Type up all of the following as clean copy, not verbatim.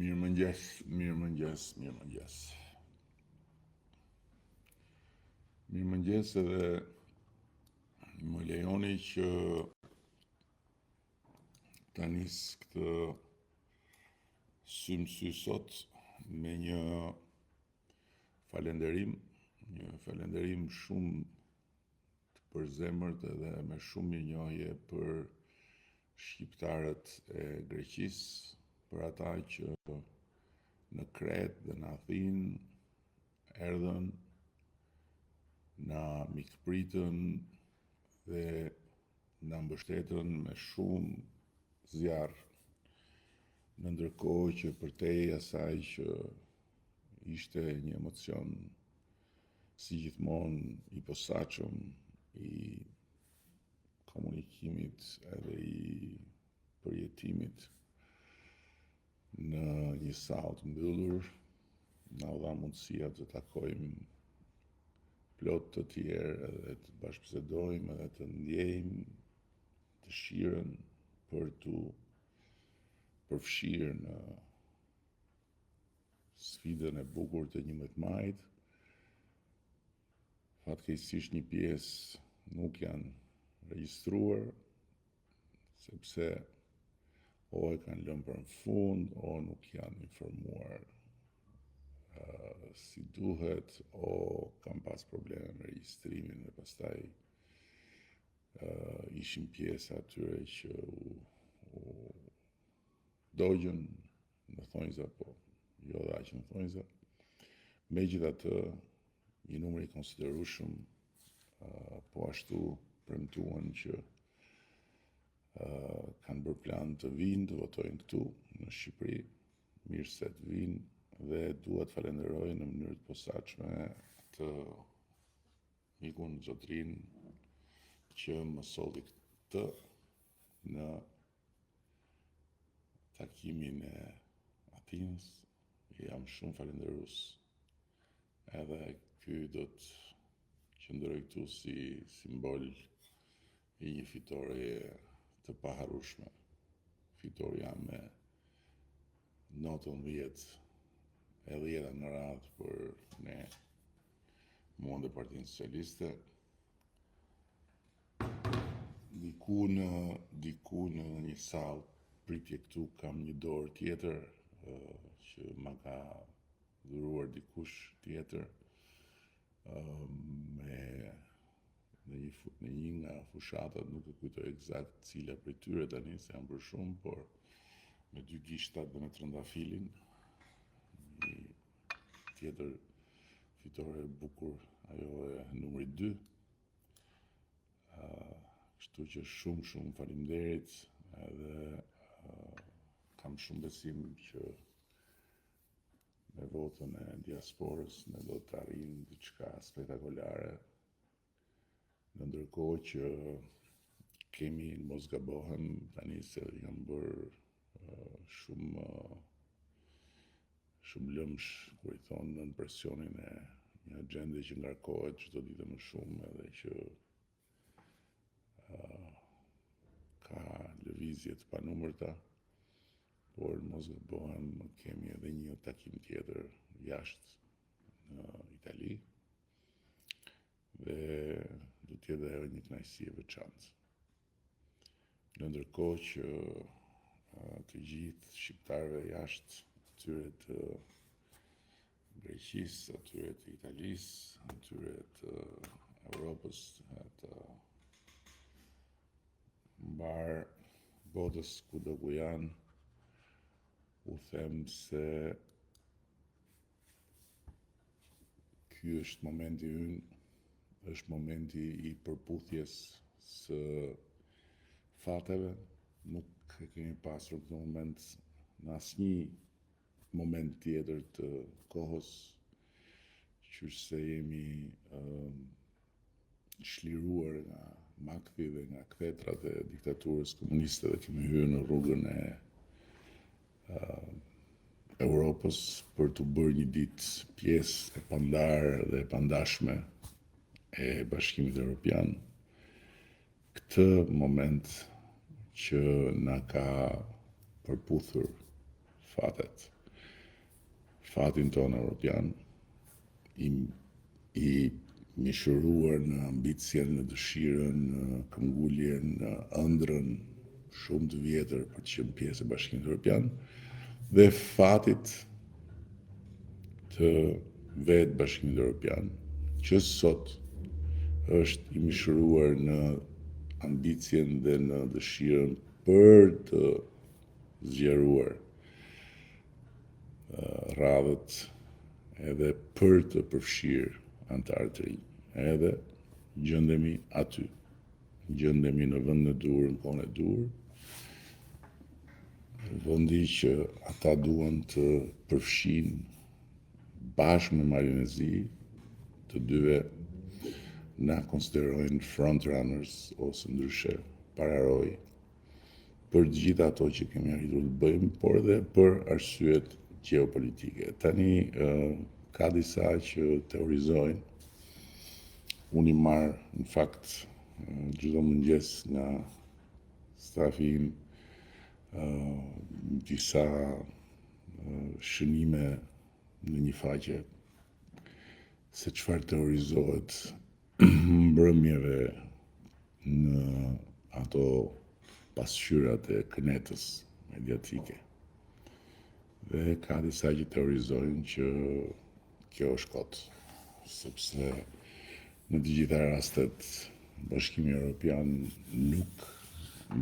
Mirëmëngjes, mirëmëngjes, mirëmëngjes. Mirëmëngjes edhe më lejoni që ta nis këtë sy më sy sot me një falenderim, një falenderim shumë të përzemërt edhe me shumë mirënjohje për shqiptarët e Greqisë, për ata që në Kretë dhe në Athinë erdhën, na mikpritën dhe na mbështetën me shumë zjarr në ndërkohë që përtej asaj që ishte një emocion si gjithmonë i posaçëm i komunikimit edhe i përjetimit në një sallë të mbyllur, na u dha mundësia të takojmë plot të tjerë edhe të bashkëbisedojmë edhe të ndjejmë dëshirën për t'u përfshirë në sfidën e bukur të 11 majit. Fatkeqësisht një pjesë nuk janë regjistruar, sepse o e kanë lënë për në fund, o nuk janë informuar uh, si duhet, o kanë pas probleme me regjistrimin dhe pastaj uh, ishin pjesë atyre që u, u dogjën në thonjza, po jo dhe aq në thonjza. Megjithatë, një numër i konsiderueshëm uh, po ashtu premtuan që uh, kanë bërë plan të vinë, të votojnë këtu në Shqipëri, mirë se të vinë dhe dua të falenderoj në mënyrë të posaçme të mikun zotrin që më solli këtë në takimin e Athinës, jam shumë falenderues. Edhe ky do të qëndrojë këtu si simbol i një fitoreje të paharrueshme. Fitorja me notën 10 e 10 në radhë për ne mua dhe Partinë Socialiste. Diku në diku në një sallë pritje këtu kam një dorë tjetër që ma ka dhuruar dikush tjetër me në një në një nga fushatat, nuk e kujtoj eksakt cila prej tyre tani se janë bërë shumë, por me dy gishtat dhe me trëndafilin, një tjetër fitore e bukur ajo e numrit 2. Kështu që shumë shumë faleminderit edhe kam shumë besim që me votën e diasporës ne do të arrijmë diçka spektakolare. Në ndërkohë që kemi, në mos gabohem, tani se jam bërë shumë shumë lëmsh, kur i thonë nën presionin e një agjende që ngarkohet çdo ditë më shumë edhe që uh, ka lëvizje të panumërta, por në mos gabohem kemi edhe një takim tjetër jashtë në Itali dhe do të jetë ajo një kënaqësi e veçantë. Në ndërkohë që të gjithë shqiptarëve jashtë atyre të Greqisë, atyre të Italisë, atyre të Europës, të mbarë botës kudo ku janë, u them se Ky është momenti ynë, është momenti i përputhjes së fateve. Nuk e kemi pasur këtë moment në asnjë moment tjetër të kohës, qysh se jemi çliruar nga makthi dhe nga kthetrat e diktaturës komuniste dhe kemi hyrë në rrugën e uh, Europës për t'u bërë një ditë pjesë e pandarë dhe e pandashme e Bashkimit Europian. Këtë moment që na ka përputhur fatet. fatin tonë europian, i, i mishëruar në ambicien, në dëshirën, në këmbguljen, në ëndrrën shumë të vjetër për të qenë pjesë e Bashkimit Evropian dhe fatit të vetë Bashkimit Evropian, që sot është i mishëruar në ambicien dhe në dëshirën për të zgjeruar radhët edhe për të përfshirë anëtarë të rinj. Edhe gjendemi aty. Gjendemi në vendin e duhur, në kohën e duhur. Vendi që ata duan të përfshijnë bashkë me Malin e Zi, të dyve na konsiderojnë front runners ose ndryshe pararojë për të gjitha ato që kemi arritur të bëjmë, por edhe për arsyet gjeopolitike. Tani ka disa që teorizojnë, unë i marr në fakt çdo mëngjes nga stafi im disa shënime në një faqe se çfarë teorizohet mbrëmjeve në ato pasqyrat e kënetës mediatike. Dhe ka disa që teorizojnë që kjo është kot, sepse në të gjitha rastet Bashkimi Evropian nuk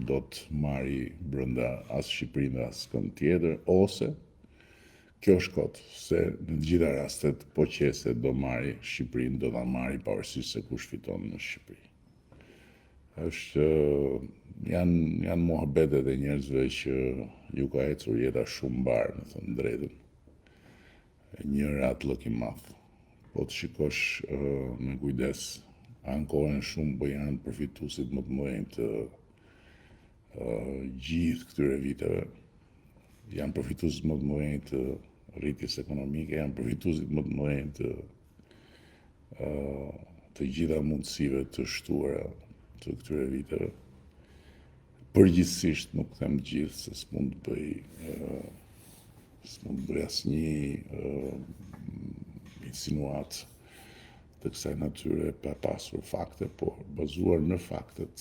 do të marri brenda as Shqipërinë dhe as kënd tjetër, ose kjo është kot, se në të gjitha rastet po qe se do marri Shqipërinë, do ta marri pavarësisht se kush fiton në Shqipëri. Është janë janë muhabetet e njerëzve që ju ka ecur jeta shumë mbarë, me thënë të drejtën. Një rahatllëk i madh. Po të shikosh me kujdes, ankohen shumë, po janë përfituesit më të mëdhenj të gjithë këtyre viteve. Janë përfituesit më të mëdhenj të rritjes ekonomike, janë përfituesit më të mëdhenj të të gjitha mundësive të shtuara të këtyre viteve. Përgjithësisht nuk them të gjithë se s'mund të bëj s'mund të bëj asnjë insinuatë të kësaj natyre pa pasur fakte, por bazuar në faktet,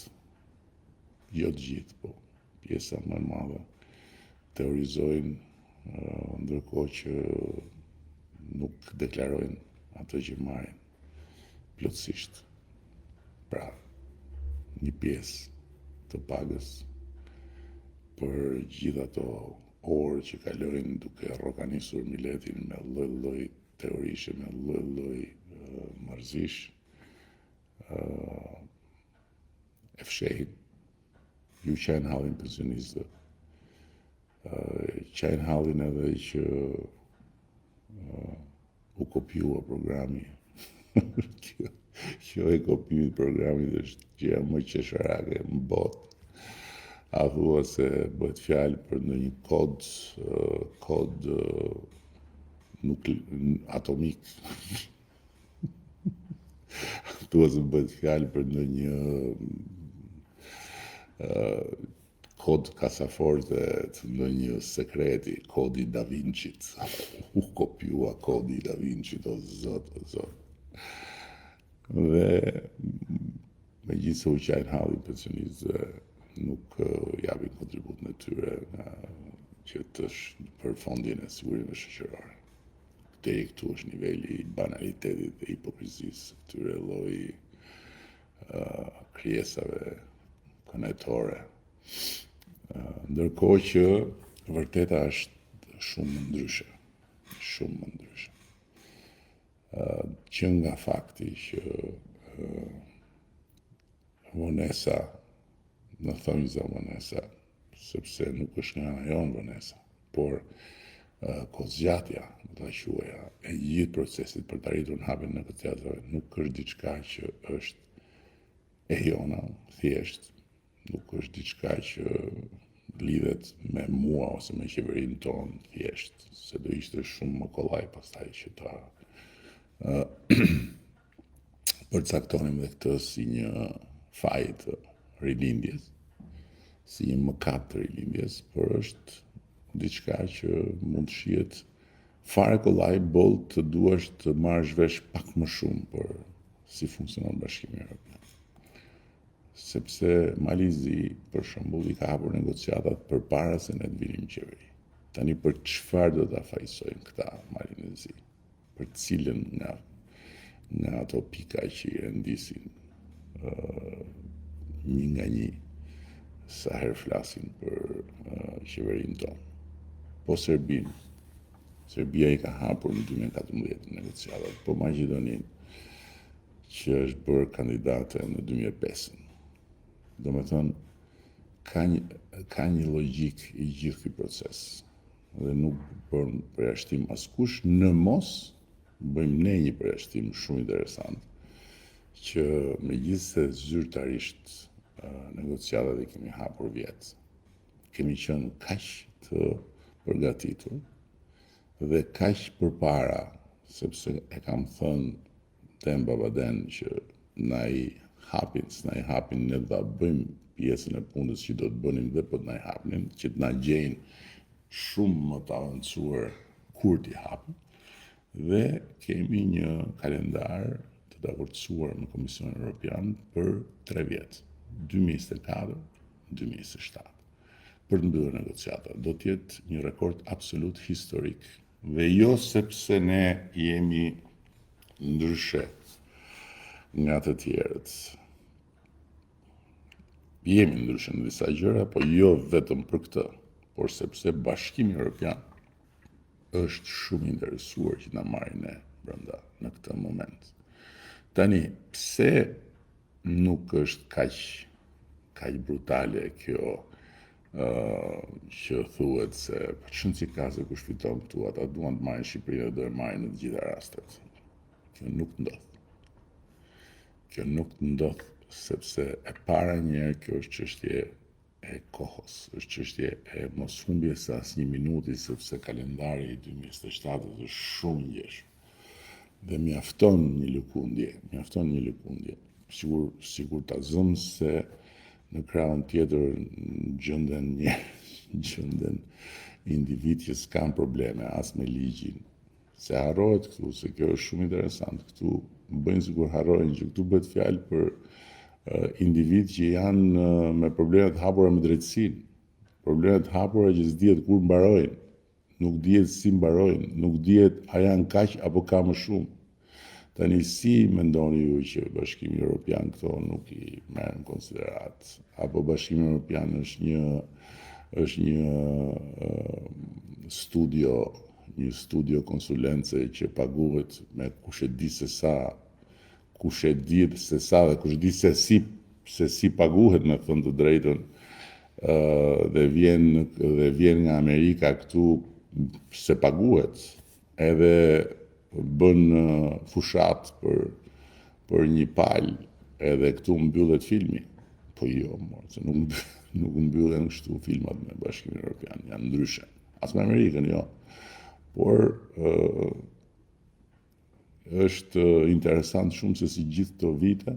jo të gjithë, po pjesa më e madhe teorizojnë ndërkohë që nuk deklarojnë atë që marrin plotësisht. Pra, një pjesë të pagës për gjithë ato orë që kalojnë duke rrokanisur miletin me lloj-lloj teorishe, me lloj-lloj marrëzish, e fshehin, ju qajnë hallin pensionistëve, qajnë hallin edhe që u kopjua programi. kjo, kjo e kopjimit programit është gjëja më qesharake në botë. A thua se bëhet fjalë për ndonjë kod, kod nuk atomik. A thua se bëhet fjalë për ndonjë kod kasaforte të ndonjë sekreti, kodi Da Vinci-t. U kopjua kodi Da Vinci-t, o zot, o zot. Dhe megjithëse u qajnë hallin pensionistëve, nuk japin kontributin e tyre nga që të për fondin e sigurimeve shoqërore. Deri këtu është niveli i banalitetit dhe hipokrizisë së këtyre lloj uh, krijesave kënetore. Uh, ndërkohë që vërteta është shumë më ndryshe, shumë më ndryshe. Uh, që nga fakti që uh, vonesa, në thonjëza vonesa, sepse nuk është nga ana jonë vonesa, por kohëzgjatja, do ta quaja, e gjithë procesit për të arritur në hapjen e negociatave nuk është diçka që është e jona, thjesht, nuk është diçka që lidhet me mua ose me qeverinë tonë, thjesht, se do ishte shumë më kollaj pastaj që ta përcaktonim dhe këtë si një faj të rilindjes, si një mëkat të rilindjes, por është diçka që mund të shihet. Fare kollaj boll të duash të marrësh vesh pak më shumë për si funksionon Bashkimi Evropian. Sepse Mali i Zi, për shembull, i ka hapur negociatat përpara se ne të vinim në qeveri. Tani për çfarë do ta fajësojnë këta Malin e Zi? Për cilën nga nga ato pika që i rendisin uh, një nga një sa herë flasin për uh, qeverinë tonë. Po Serbinë, Serbia i ka hapur në 2014 negociatat, po Maqedoninë që është bërë kandidate në 2005. Domethënë, ka një, ka një logjikë i gjithë ky proces dhe nuk bën përjashtim askush në mos bëjmë ne një përjashtim shumë interesant që megjithëse zyrtarisht negociatat i kemi hapur vjet, kemi qenë kaq të përgatitur dhe kaq përpara, sepse e kam thënë dem babaden që na i hapin, s'na i hapin, ne do ta bëjmë pjesën e punës që do të bënim dhe po të na i hapnin, që të na gjejnë shumë më të avancuar kur t'i hapin, dhe kemi një kalendar të dakordësuar me Komisionin Evropian për 3 vjet, 2024, 2027, për të mbyllur negociatat. Do të jetë një rekord absolut historik dhe jo sepse ne jemi ndryshe nga të tjerët. Jemi ndryshe në disa gjëra, po jo vetëm për këtë, por sepse Bashkimi Evropian është shumë i interesuar që na marrin ne brenda në këtë moment. Tani, pse nuk është kaq kaq brutale kjo uh, që thuhet se po ç'rëndësi ka se kush fiton këtu, ata duan të marrin Shqipërinë dhe do e marrin në të gjitha rastet. Kjo nuk ndodh. Kjo nuk ndodh sepse e para njëherë kjo është çështje e kohës, është çështje e mos humbjes së asnjë minuti sepse kalendari i 2027 është shumë i ngjeshur. Dhe mjafton një lëkundje, mjafton një lëkundje. Sigur, sigur ta zëmë se në krahun tjetër gjenden një gjenden individë që s'kanë probleme as me ligjin. Se harrohet këtu, se kjo është shumë interesant. Këtu bëjnë sikur harrojnë që këtu bëhet fjalë për uh, individë që janë uh, me probleme të hapura me drejtësinë, probleme të hapura që s'dihet kur mbarojnë. Nuk dihet si mbarojnë, nuk dihet a janë kaq apo ka më shumë. Tani si mendoni ju që Bashkimi Evropian këto nuk i merr në konsideratë? Apo Bashkimi Evropian është një është një studio, një studio konsulence që paguhet me kush e di se sa, kush e di se sa dhe kush e di se si se si paguhet me thënë të drejtën dhe vjen dhe vjen nga Amerika këtu se paguhet edhe bën fushatë për për një palë edhe këtu mbyllet filmi. Po jo, mor, se nuk nuk mbyllen kështu filmat me Bashkimin Evropian, janë ndryshe. As me Amerikën, jo. Por ë Është interesant shumë se si gjithë këto vite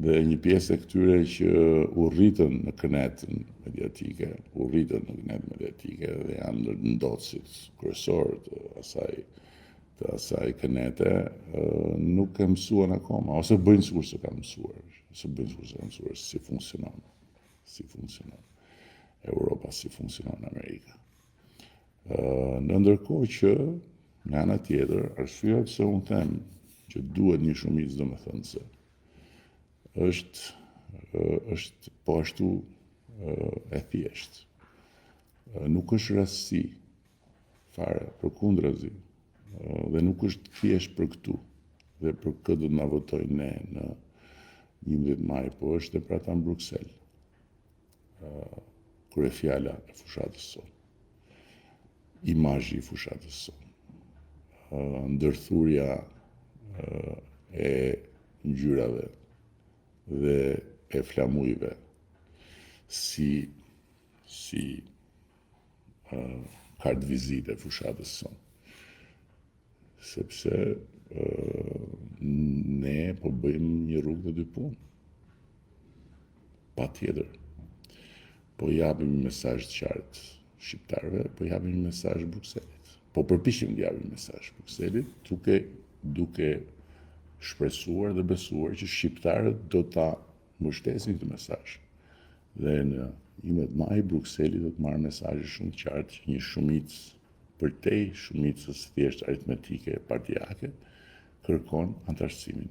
dhe një pjesë e këtyre që u rritën në kënetën mediatike, u rritën në kënetën mediatike dhe janë ndër ndotësit kryesorë të asaj të asaj kënete, nuk e mësuan akoma, ose bëjnë sikur s'e kanë mësuar, ose bëjnë sikur s'e kanë mësuar si funksionon, si funksionon Europa, si funksionon Amerika. Në ndërkohë që, nga ana tjetër, arsyeja pse unë them që duhet një shumicë domethënëse, është, është po ashtu e thjeshtë. Nuk është rastësi fare, përkundrazi, dhe nuk është thjesht për këtu, dhe për kë do të na votojnë ne në 11 maj, po është dhe për ata në Bruksel. Kryefjala e fushatës sonë. Imazhi i fushatës sonë. Ndërthurja e ngjyrave dhe e flamujve si si kartëvizitë e fushatës sonë. Sepse ne po bëjmë një rrugë dhe dy punë. Patjetër. Po japim një mesazh të qartë shqiptarëve, po japim një mesazh Brukselit. Po përpiqemi t'i japim mesazh Brukselit, duke duke shpresuar dhe besuar që shqiptarët do ta mbështesin këtë mesazh. Dhe në 11 maj Brukseli do të marrë mesazhin shumë të qartë që një shumicë përtej shumicës thjesht aritmetike partiake kërkon anëtarësimin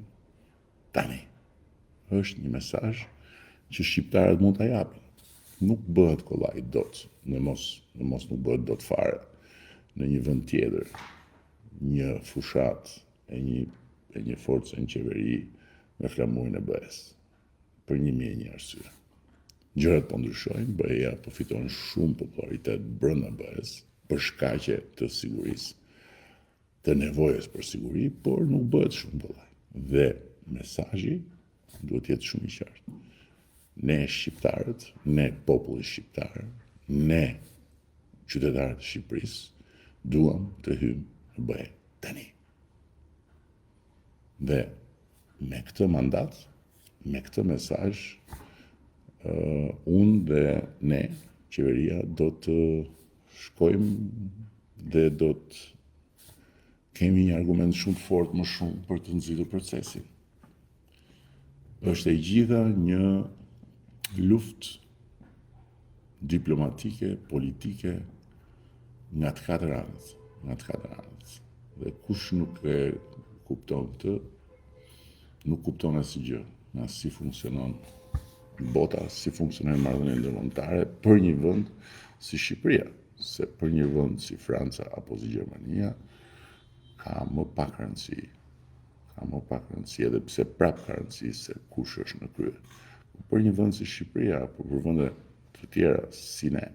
tani. Është një mesazh që shqiptarët mund ta japin. Nuk bëhet kollaj dot, në mos, në mos nuk bëhet dot fare në një vend tjetër, një fushatë e një e një force në qeveri me flamurin e BE-së për 1001 arsye. Gjërat po ndryshojnë, BE-ja po fiton shumë popularitet brenda BE-së për shkaqe të sigurisë, të nevojës për siguri, por nuk bëhet shumë kollaj. Dhe mesazhi duhet të jetë shumë i qartë. Ne shqiptarët, ne populli shqiptar, ne qytetarët e Shqipërisë duam të hyjmë në BE tani. Dhe me këtë mandat, me këtë mesazh, uh, unë dhe ne, qeveria, do të shkojmë dhe do të kemi një argument shumë të fortë më shumë për të nxitur procesin. Është e gjitha një luftë diplomatike, politike nga të katër anët, nga të katër anët. Dhe kush nuk e kupton këtë, nuk kupton asgjë nga si funksionon bota, si funksionojnë marrëdhëniet ndërkombëtare për një vend si Shqipëria, se për një vend si Franca apo si Gjermania ka më pak rëndësi, ka më pak rëndësi edhe pse prap ka rëndësi se kush është në krye. Po për një vend si Shqipëria apo për vende të tjera si ne,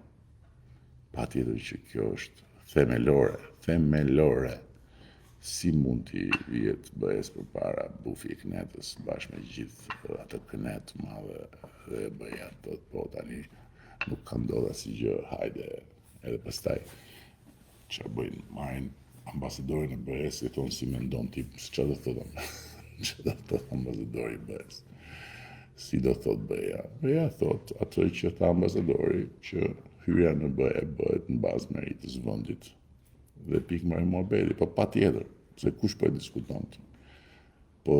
patjetër që kjo është themelore, themelore. Si mund t'i vihet BE-së përpara bufi i kënetës bashkë me gjithë atë kënetë të madhe dhe BE-ja thotë po tani nuk ka ndodhur asgjë, hajde edhe pastaj ça bëjnë, marrin ambasadorin e BE-së i thonë si mendon ti, ça do thotë ça do thotë ambasadori i BE-së si do thotë BE-ja BE-ja thotë atë që tha ambasadori që hyrja në BE bëhet në bazë meritës vendit dhe pikë mbaroi muhabeti, po patjetër, se kush po e diskuton të. Po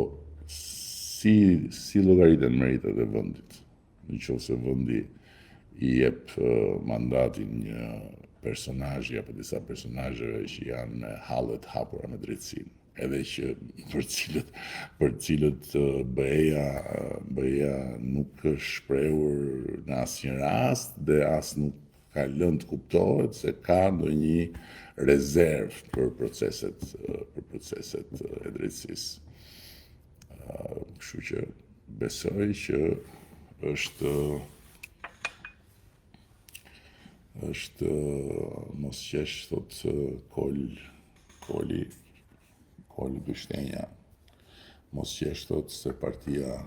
si, si llogariten meritat e vendit, në qoftë se vendi i jep mandatin një personazhi apo disa personazheve që janë me halle të hapura me drejtësinë, edhe që për cilët për cilët BE-ja BE-ja nuk është shprehur në asnjë rast dhe as nuk ka lënë të kuptohet se ka ndonjë rezervë për proceset për proceset e drejtësisë. Kështu që besoj që është është mos qesh thotë Kol Koli Kol Gështenja mos qesh thotë se partia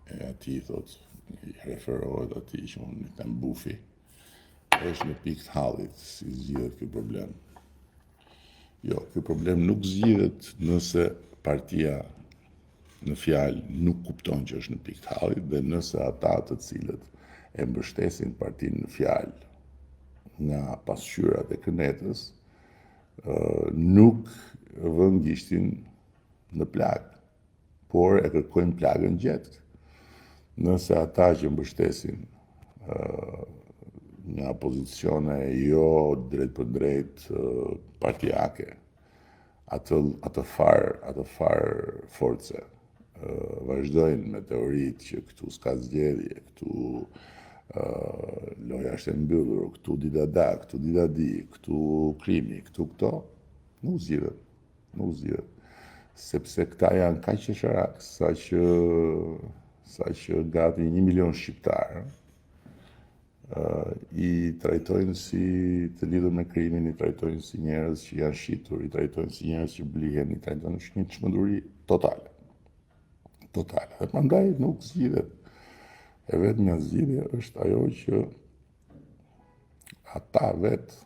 e atij thotë i referohet atij që unë i them bufi është në pikë të hallit si zgjidhet ky problem. Jo, ky problem nuk zgjidhet nëse partia në fjalë nuk kupton që është në pikë të hallit dhe nëse ata të cilët e mbështesin partinë në fjalë nga pasqyrat e kënetës, nuk vënë gishtin në plagë, por e kërkojnë plagën gjetkë. Nëse ata që mbështesin nga pozicione jo drejtpërdrejt partiake, atë, atë farë, atë farë force, vazhdojnë me teoritë që këtu s'ka zgjedhje, këtu loja është e mbyllur, këtu di da da, këtu di da di, këtu krimi, këtu këto, nuk zgjidhet, nuk zgjidhet. Sepse këta janë kaq qesharakë, sa që, sa që gati një milion shqiptarë, i trajtojnë si të lidhur me krimin, i trajtojnë si njerëz që janë shitur, i trajtojnë si njerëz që blihen, i trajtojnë është një çmenduri totale. Totale. Dhe prandaj nuk zgjidhet. E vetmja zgjidhje është ajo që ata vetë,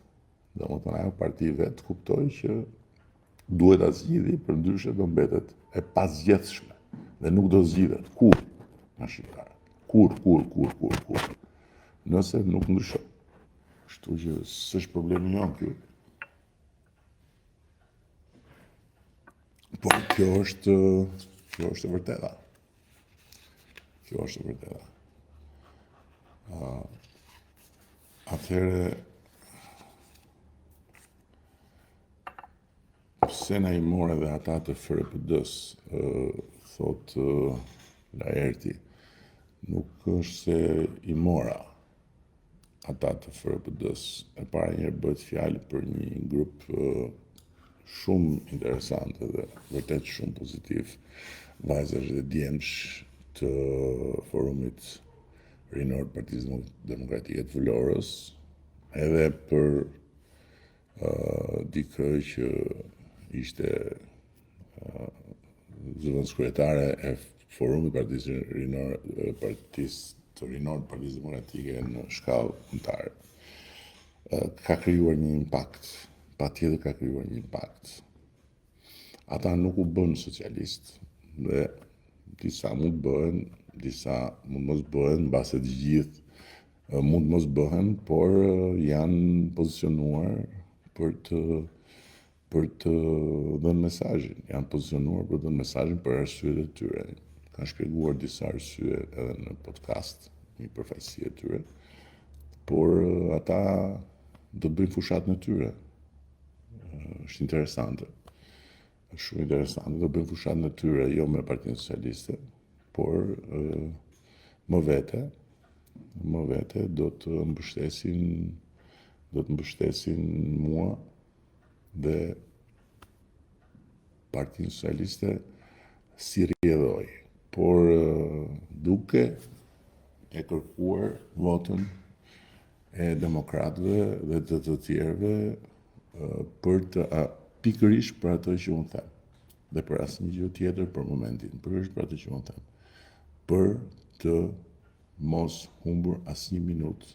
domethënë ajo parti vetë, të kuptojë që duhet ta zgjidhë, përndryshe do mbetet e pazgjidhshme dhe nuk do zgjidhet kurrë nga shqiptarët. Kurrë, kurrë, kurrë, kurrë, kurrë. Nëse nuk ndryshon. Kështu që s'është problemi jonë ky. Por kjo është kjo është e vërteta. Kjo është e vërteta. Uh, atëherë pse na i more dhe ata të FRPD-s, thotë Laerti, nuk është se i mora ata të FRPD-s. E para njëherë bëhet fjalë për një grup shumë interesant dhe vërtet shumë pozitiv, vajzash dhe djemsh të forumit rinor të Partisë Demokratike të Vlorës, edhe për uh, dikë që ishte uh, zëvendëskryetare e forumit Partisë Rinor Partisë të Rinor të Partisë Demokratike në shkallë kombëtare. Ka krijuar një impakt, patjetër ka krijuar një impakt. Ata nuk u bënë socialistë dhe disa mund të bëhen, disa mund mos bëhen, mbase të gjithë mund mos bëhen, por janë pozicionuar për të për të dhënë mesazhin. Janë pozicionuar për të dhënë mesazhin për arsyet e tyre. Kanë shpjeguar disa arsye edhe në podcast, një përfaqësi e tyre, por ata do të bëjnë fushatën e tyre. Është interesante. Është shumë interesante, do bëjnë fushatën e tyre jo me Partinë Socialiste, por më vete, më vete do të mbështesin do të mbështesin mua dhe Partinë Socialiste si rrjedhojë, por duke e kërkuar votën e demokratëve dhe të të tjerëve për të a, pikërisht për atë që unë them dhe për asnjë gjë tjetër për momentin, pikërisht për atë që unë them, për të mos humbur asnjë minutë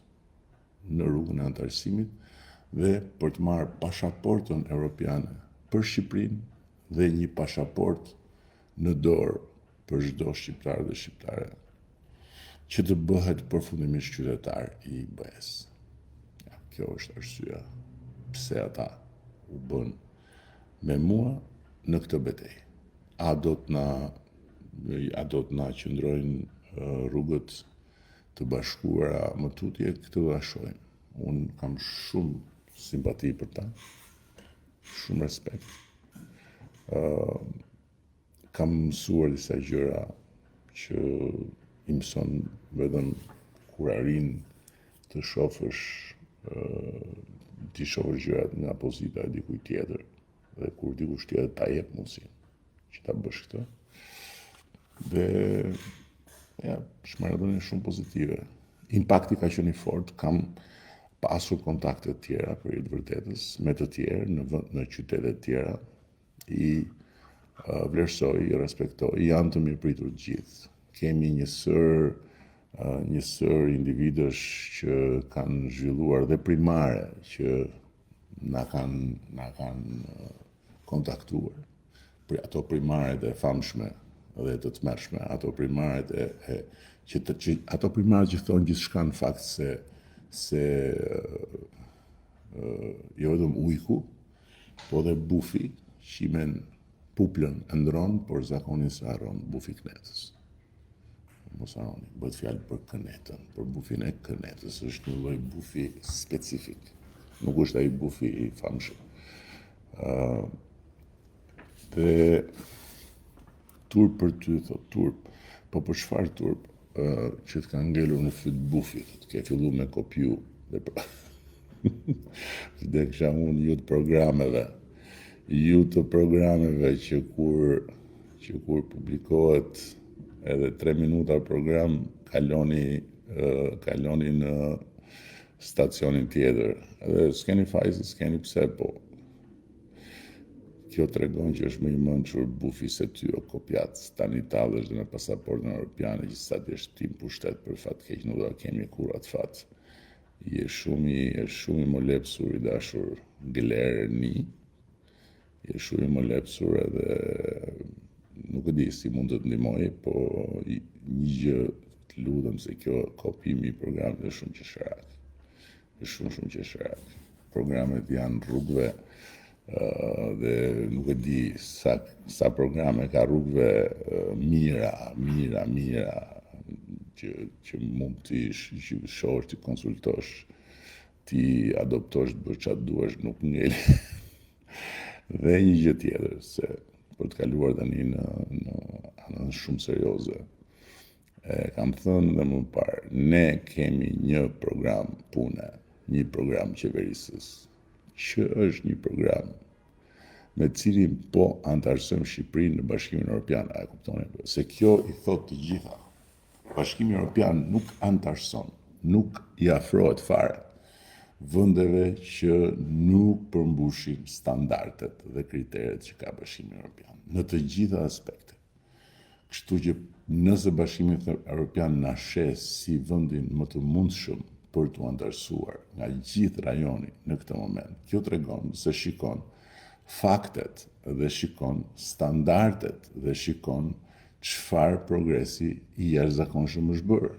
në rrugën e anëtarësimit dhe për të marrë pashaportën europiane për Shqipërinë dhe një pashaportë në dorë për çdo shqiptar dhe shqiptare që të bëhet përfundimisht qytetar i BE-së. Ja, kjo është arsyeja pse ata u bënë me mua në këtë betejë. A do të na a do të na qëndrojnë rrugët të bashkuara më tutje, këtë do ta shohim. Unë kam shumë simpati për ta, shumë respekt. Uh, kam mësuar disa gjëra që i mëson vetëm kur arrin të shofësh t'i shofësh gjërat nga pozita e dikujt tjetër dhe kur dikush tjetër ta jep mundësinë që ta bësh këtë. Dhe ja, është marrëdhënie shumë pozitive. Impakti ka qenë i fortë, kam pasur kontakte të tjera për hir të vërtetës me të tjerë në vend në qytete të tjera i vlerësoj, i respektoj, janë të mirëpritur të gjithë. Kemi një sërë një sërë individësh që kanë zhvilluar dhe primare që na kanë na kanë kontaktuar për ato primaret e famshme dhe të tmerrshme, ato primaret e, e që, të, që ato primaret që thonë gjithçka në fakt se se jo vetëm ujku, Po dhe bufi, qimen puplën e ndron, por zakonin s'e harron bufi i kënetës. Mos harroni, bëhet fjalë për kënetën, për bufin e kënetës, është një lloj bufi specifik. Nuk është ai bufi i famshëm. Ë uh, dhe turp për ty, thot turp. Po për çfarë turp? Ë që të ka ngelur në fyt bufi, thot, ke fillu me kopju dhe për... Vdeksha unë ju të programeve, ju të programeve që kur që kur publikohet edhe 3 minuta program kaloni kaloni në stacionin tjetër. Edhe s'keni faj, s'keni pse, po Kjo tregon që është më i mençur bufi se ty o kopjac, tani tallesh dhe me pasaportën europiane që sa të jesh ti në pushtet për fat keq nuk do ta kemi kurrë atë fat. Je shumë i je shumë i molepsur i dashur Glerni. Je shumë i molepsur edhe nuk e di si mund të të ndihmoj, po një gjë të lutem se kjo kopjimi i programit është shumë qesharak. Është shumë shumë qesharak. Programet janë rrugëve. Dhe nuk e di sa sa programe ka rrugëve mijëra, mijëra, mijëra që që mund t'i shohësh, t'i konsultosh, t'i adoptosh, të bësh çfarë duash, nuk ngel. Dhe një gjë tjetër, se për të kaluar tani në në anën shumë serioze, e kam thënë dhe më parë, ne kemi një program pune, një program qeverisës, që është një program me të cilin po anëtarësojmë Shqipërinë në Bashkimin Evropian, a e kuptoni? Se kjo i thotë të gjitha. Bashkimi Evropian nuk anëtarëson, nuk i afrohet fare vendeve që nuk përmbushin standardet dhe kriteret që ka Bashkimi Evropian në të gjitha aspektet. Kështu që nëse Bashkimi Evropian na sheh si vendin më të mundshëm për t'u anëtarësuar nga gjithë rajoni në këtë moment, kjo tregon se shikon faktet dhe shikon standardet dhe shikon çfarë progresi i jashtëzakonshëm është bërë.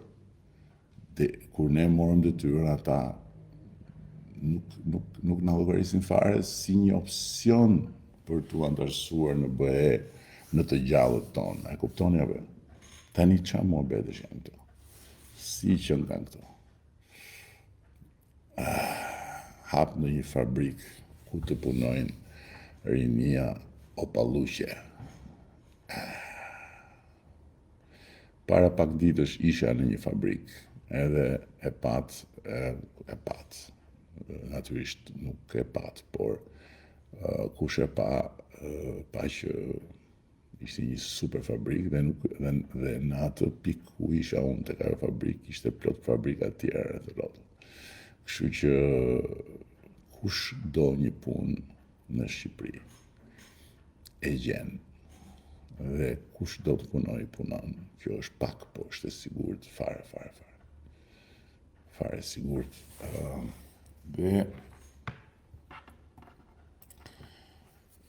Dhe kur ne morëm detyrën ata nuk nuk nuk na llogarisin fare si një opsion për t'u anëtarësuar në BE në të gjallët tonë. E kuptoni apo? Tani ça muhabetesh janë këto? Si qenkan këto? Ah, hap në një fabrikë ku të punojnë rinia o palluqe. Ah. Para pak ditësh isha në një fabrikë, edhe e patë, e, e patë, natyrisht nuk e patë, por kush e pa, pa që ishte një super fabrikë dhe nuk dhe, dhe në atë pikë ku isha unë tek ajo fabrikë ishte plot fabrika të tjera rreth rrotull. Kështu që kush do një punë në Shqipëri e gjen dhe kush do të punojë punon. Kjo është pak, po është e sigurt fare fare fare. Fare e sigurt. Uh, dhe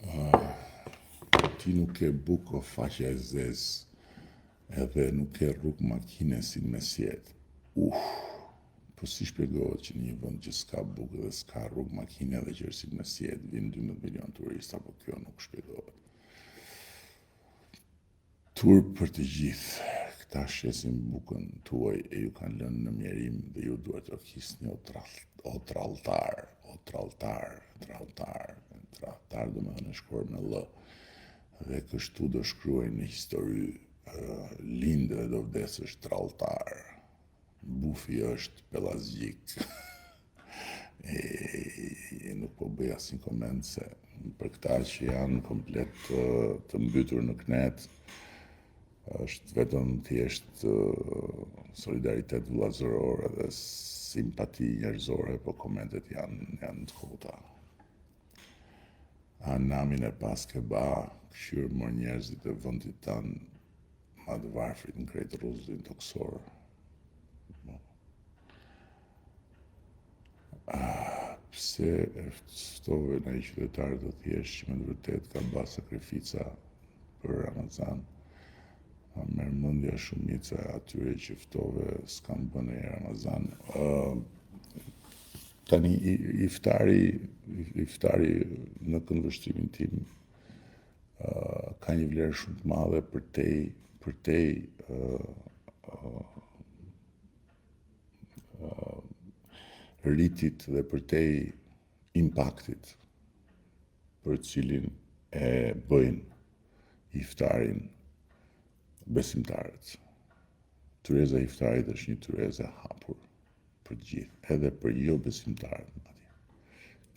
uh, ti nuk ke bukë o faqja e zezë edhe nuk ke rrugë makine si në mesjetë. Uf, po si shpjegohet që në një vend që s'ka bukë dhe s'ka rrugë makine dhe që është si në mesjetë vijnë 12 milion turistë, apo kjo nuk shpjegohet. Turp për të gjithë, këta shesin bukën tuaj e ju kanë lënë në mjerim dhe ju duartrokisni o, trall, o tralltar, o tralltar, tralltar, tralltar domethënë e shkruar me ll dhe kështu do shkruajnë në histori lind dhe do vdesësh tralltar. Bufi është pellazgjik. E, e, nuk po bëj asnjë koment se për këta që janë komplet të, të mbytur në kënetë, është vetëm thjesht solidaritet vëllazëror edhe simpati njerëzore, po komentet janë janë të kota. A namin e paske ba, kqyr mor njerëzit e vendit tënd, ma të varfrit në krejt rruzullin tokësor. Po. Ah, pse e ftove naj qytetar të thjeshtë që me të vërtetë ka ba sakrifica për Ramazan? Ma merr mendja shumica e atyre që ftove s'kan bë një Ramazan. Uh, tani iftari, iftari në këndvështrimin tim ka një vlerë shumë të madhe përtej përtej ritit dhe përtej impaktit për cilin e bëjnë iftarin besimtarët. Tryeza e iftarit është një tryezë e hapur për të gjithë, edhe për jobesimtarët madje.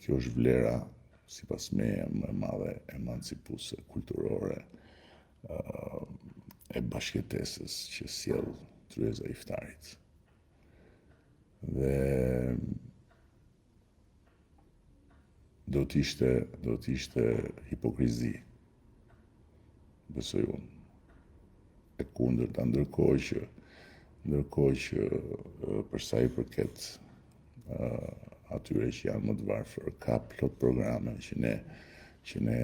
Kjo është vlera, sipas meje, më e madhe emancipuese, kulturore, e bashkëjetesës që sjell tryeza e iftarit. Dhe do të ishte do të ishte hipokrizi besoj unë e kundërta ndërkohë që ndërkohë që për sa i përket atyre që janë më të varfër ka plot programe që ne që ne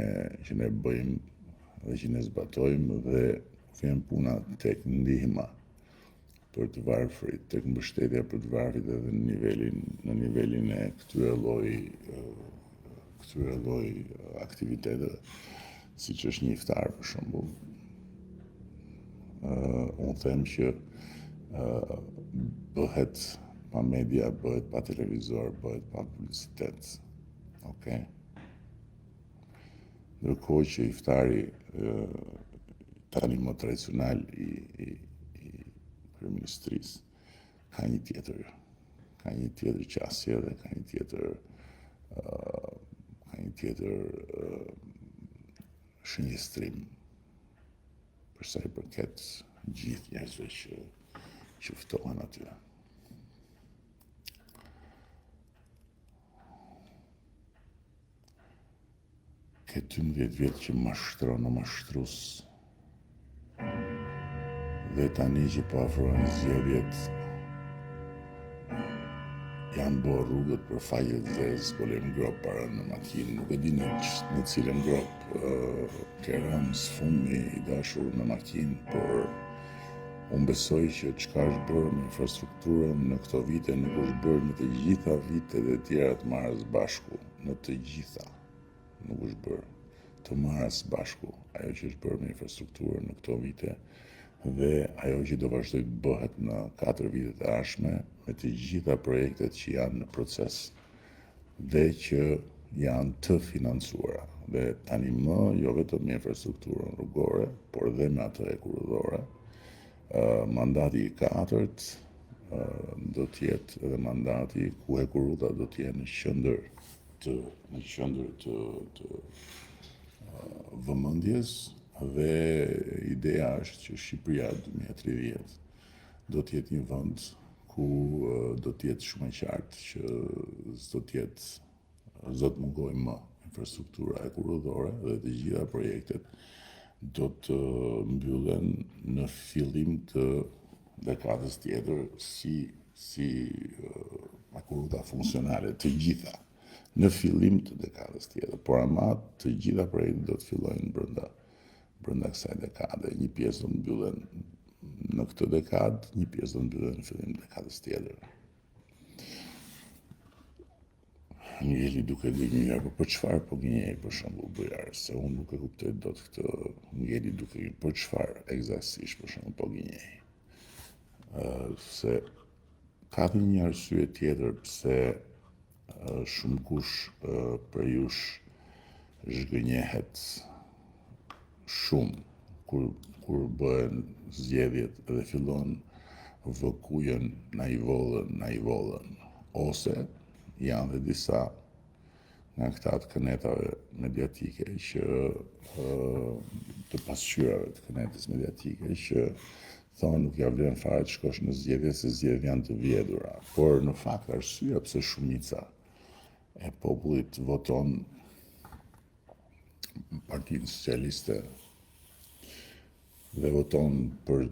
që ne bëjmë dhe që ne zbatojmë dhe vjen puna tek ndihma për të varfrit, tek mbështetja për të varfrit edhe në nivelin në nivelin e këtyre lloj. këtyre lloj aktiviteteve, siç është një iftar për shembull. Uh, unë them që uh, bëhet pa media, bëhet pa televizor, bëhet pa publicitet. Okej. Okay. Ndërkohë që iftari tani më tradicional i, i, i kryeministrisë ka një tjetër ka një tjetër qasje dhe ka një tjetër uh, ka një tjetër uh, shënjestrim për sa i përket gjithë njerëzve që që ftohen aty. Ke 12 vjet që mashtron o mashtrus. Dhe tani që po afrohen zgjedhjet janë bo rrugët për faqe të zezë, po lëmë gropë para në makinë, nuk e di në, në cilën gropë uh, ke rënë së fundmi i dashur në makinë, por unë besoj që çka është bërë me infrastrukturën në këto vite nuk është bërë në të gjitha vitet e tjera të marra së bashku, në të gjitha nuk është bërë të marra së bashku ajo që është bërë me infrastrukturën në këto vite dhe ajo që do vazhdojë të bëhet në 4 vitet e ardhshme me të gjitha projektet që janë në proces dhe që janë të financuara. Dhe tani më jo vetëm me infrastrukturën rrugore, por dhe me atë hekurudhore, mandati i katërt do të jetë edhe mandati ku hekurudha do të jenë në qendër të në qendër të të vëmendjes dhe ideja është që Shqipëria 2030 do të jetë një vend ku do të jetë shumë e qartë që s'do të jetë s'do të mungojë më infrastruktura hekurudhore dhe të gjitha projektet do të mbyllen në fillim të dekadës tjetër si si hekurudha funksionale të gjitha në fillim të dekadës tjetër, por ama të gjitha projektet do të fillojnë brenda brenda kësaj dekade. Një pjesë do të mbyllen në këtë dekadë, një pjesë do të mbyllen në fillim të dekadës tjetër. Ngeli duke gënjyer, po për çfarë po gënjej për shembull Bujar, se unë nuk e kuptoj dot këtë ngeli duke gënjyer, për çfarë ekzaktësisht për shembull po gënjej. Ë se ka dhe një arsye tjetër pse shumëkush prej jush zhgënjehet shumë kur kur bëhen zgjedhjet dhe fillon vë kujën na i vodhën, na i vodhën. Ose janë dhe disa nga këta të kënetave mediatike që të pasqyrave të kënetës mediatike që thonë nuk ja vlen fare të shkosh në zgjedhje se zgjedhjet janë të vjedhura. Por në fakt arsyeja pse shumica e popullit voton Partinë Socialiste dhe voton për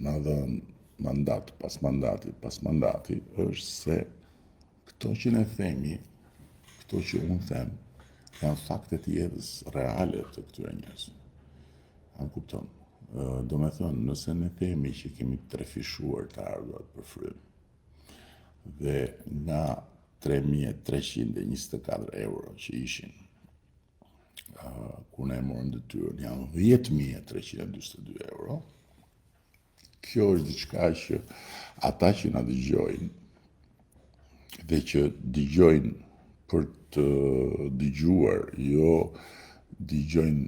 na dhënë mandat pas mandati pas mandati është se këto që ne themi, këto që unë them, janë fakte të jetës reale të këtyre njerëzve. A më kupton? Domethënë, nëse ne themi që kemi trefishuar të ardhurat për frymë, dhe nga 3324 euro që ishin uh, kur ne e morëm detyrën, janë 10342 euro. Kjo është diçka që ata që na dëgjojnë dhe që dëgjojnë për të dëgjuar, jo dëgjojnë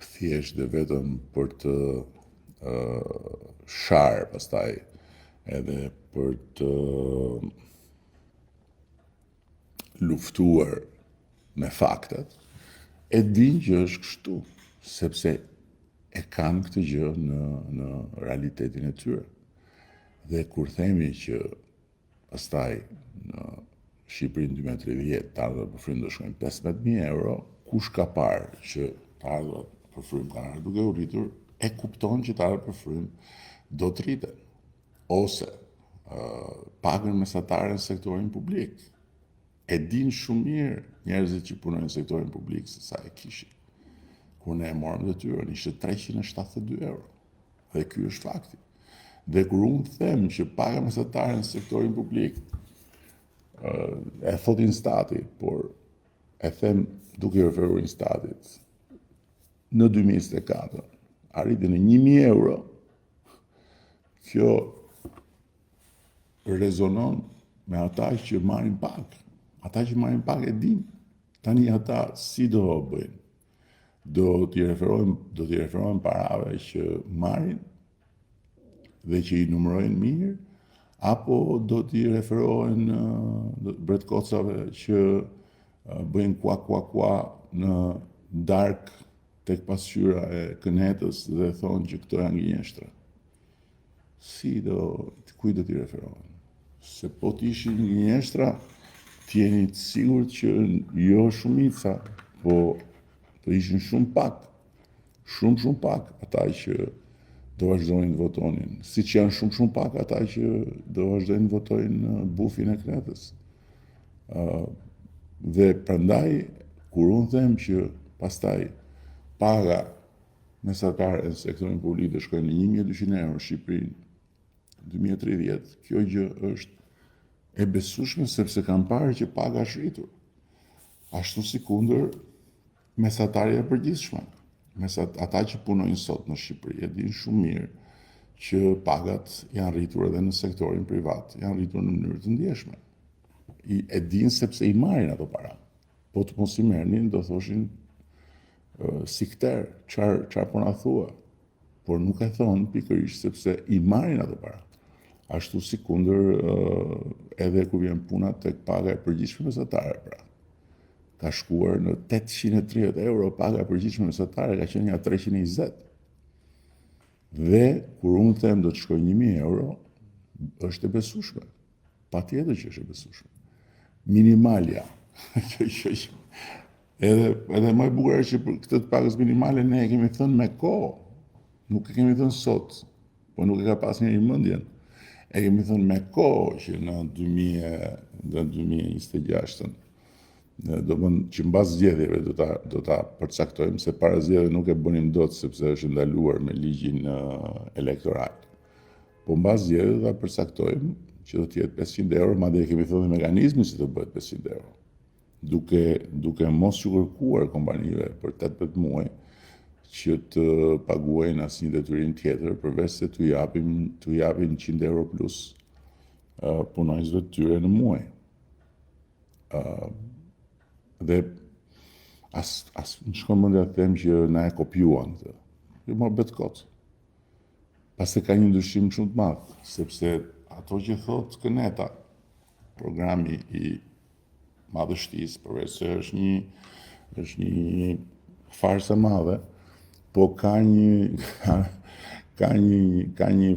thjesht dhe vetëm për të uh, sharë pastaj edhe për të luftuar me faktet, e dinë që është kështu, sepse e kanë këtë gjë në, në realitetin e tyre. Dhe kur themi që pastaj në Shqipërinë 2030 të ardhurat për frymë do shkojnë 15.000 euro, kush ka parë që të ardhurat për frymë kanë ardhur duke u rritur, e kupton që të ardhurat për frymë do të rriten. Ose uh, pagën mesatare në sektorin publik. E dinë shumë mirë njerëzit që punojnë në sektorin publik se sa e kishin. Kur ne e morëm detyrën, ishte 372 euro. Dhe ky është fakti. Dhe kur unë them që paga mesatare në sektorin publik, e thot Instati, por E them duke i referuar Instatit, në 2024, arriti në 1000 euro, kjo rezonon me ata që marrin pak. Ata që marrin pak e dinë. Tani ata si do bëjnë? Do t'i referohen, do t'i referohen parave që marrin dhe që i numërojnë mirë, apo do t'i referohen bretkocave që bëjnë kua kua kua në darkë tek pasqyra e kënetës dhe thonë që këto janë gënjeshtra. Si do, kujt do t'i referohen? Se po të ishin gënjeshtra, të jeni të sigurt që jo shumica, po të ishin shumë pak, shumë shumë pak ata që do vazhdonin të votonin, siç janë shumë shumë pak ata që do vazhdojnë të votojnë bufin e kënetës. Uh, dhe prandaj, kur unë them që pastaj paga mesatare në sektorin publik do shkojë në 1200 euro në Shqipëri 2030, kjo gjë është e besueshme sepse kam parë që paga është rritur. Ashtu sikundër mesatarja e përgjithshme. Mesat, ata që punojnë sot në Shqipëri e dinë shumë mirë që pagat janë rritur edhe në sektorin privat, janë rritur në mënyrë të ndjeshme. I, e dinë sepse i marrin ato para. Po të mos i merrnin, do thoshin sikter, çfarë çfarë po na thua? Por nuk e thonë pikërisht sepse i marrin ato para. Ashtu sikundër edhe kur vjen puna tek paga e përgjithshme mesatare, pra. Ka shkuar në 830 euro paga e përgjithshme mesatare, ka qenë nga 320. Dhe kur unë them do të shkojë 1000 euro, është e besueshme. Patjetër që është e besueshme. Minimalja. Kjo që që edhe edhe më e bukur është që për këtë të pagës minimale ne e kemi thënë me kohë. Nuk e kemi thënë sot, po nuk e ka pas njeri mendjen. E kemi thënë me kohë që në 2000 në 2026-ën do bën që mbas zgjedhjeve do ta do ta përcaktojmë se para zgjedhjeve nuk e bënim dot sepse është ndaluar me ligjin elektoral. Po mbas zgjedhjeve do ta përcaktojmë që do të jetë 500 euro, madje e kemi thënë mekanizmin si do bëhet 500 euro. Duke duke mos ju kërkuar kompanive për 18 muaj që të paguajnë asnjë detyrim tjetër përveç se t'u japim t'u japin 100 euro plus uh, punonjësve të tyre në muaj. Uh, dhe as as më shkon mendja të them që na e kopjuan këtë. Jo muhabet kot. Pastaj ka një ndryshim shumë të madh, sepse ato që thotë Këneta, programi i madhështisë, përveç se është një është një farsë e madhe, po ka një ka, ka një ka një